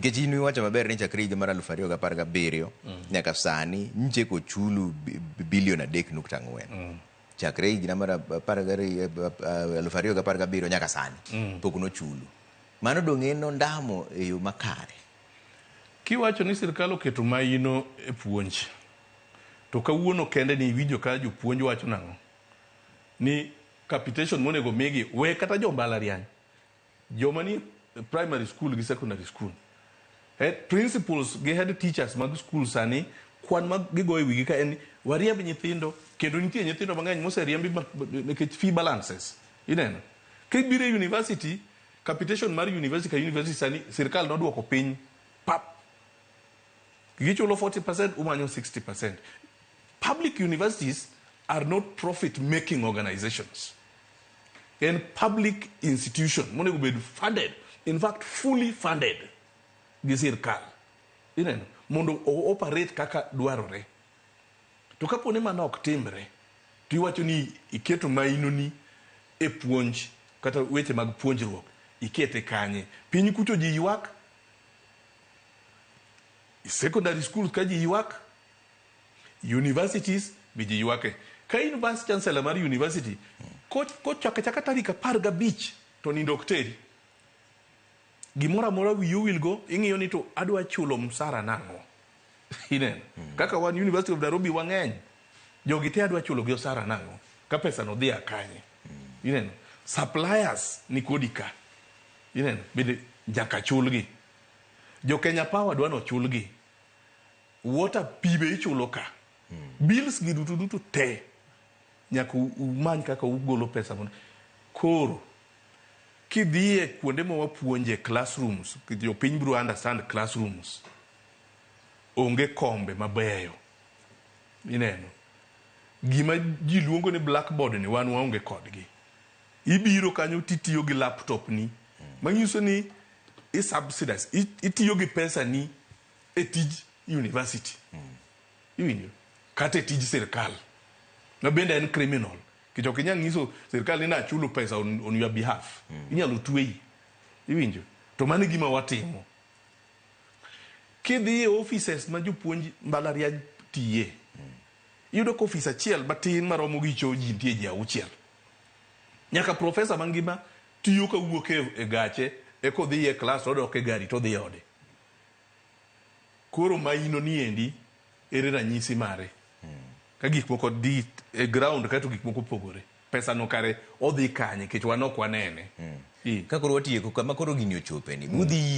Nikech in iwacho maber ni chakre higa mar 2017 nyaka sani nche kochulu bilion 3.4. Chakre higa mar 2017 nyaka sani pok nochulu. Mano dong' en ondamo e yo makare? Kiwacho ni sirkal oketo maino e puonj, to kawuono kende ni iwinjo ka jopuonj wacho nang'o? Ni capitation monego migi, we kata jo mbalariany, joma ni primary school gi secondary school, head principals gi head teachers mag school, sani kwan ma gigoyo e wigi ka en wariemb nyithindo, kendo nitie nyithindo mang'eny moseriembi nikech fee balances. Ineno kibiro e university, capitation mar university ka university sani sirkal noduoko piny pap, gichulo 40%, umanyo 60%. Public universities are not profit making organizations. En public institution monego bed funded, in fact fully funded gi sirkal, ineno, mondo o operate kaka dwarore. To kapo ni mano ok timre, to iwacho ni iketo mainoni e puonj kata weche mag puonjruok, ikete kanye? Piny kucho ji ywak, secondary school ka ji ywak, universities be ji ywake. Ka in vice chancellor mar university, kochako achaka tarik 15 to nindo ok teri, gimoro amora wiyi owilgo, ing'iyo ni to adwa chulo msara nang'o? Ineno kaka wan University of Nairobi wang'eny, jogi te adwa chulo gi osara nang'o? Ka pesa no dhi akanye? Ineno suppliers ni kodi ka, ineno bende nyaka chulgi. Jo Kenya Power dwa nochulgi, water pi be ichulo ka, bills gi duto duto te nyaka umany kaka ugolo pesa mondo koro kidhiye kuonde ma wapuonje, classrooms. Jopiny biro understand, classrooms onge kombe mabeyo, ineno gima ji luongo ni blackboard ni wan waonge kodgi. Ibiro kanyo titiyo gi laptop ni, manyiso ni i subsidize, itiyo gi pesa ni e tij university, iwinjo, kata e tij sirkal ma bende en criminal, nikech ok inyal nyiso sirkal ni nachulo pesa on your behalf. Inyalo tweyi, iwinjo? To mano e gima watimo. Kidhi e offices ma jopuonj mbalariany tiye, iyudo ka ofis achiel matin maromo gi cho ji nitie ji auchiel. Nyaka profesa mangima tiyo kawuok e gache eka odhi e klas, to odok e gari to odhi e ode. Koro maino niendi ere ranyisi mare? Ka gik moko dhi e ground kaeto gik moko opogore, pesa no kare odhi kanye? Nikech wan ok wanene. Ka koro watieko kama koro gini ochope ni udhi.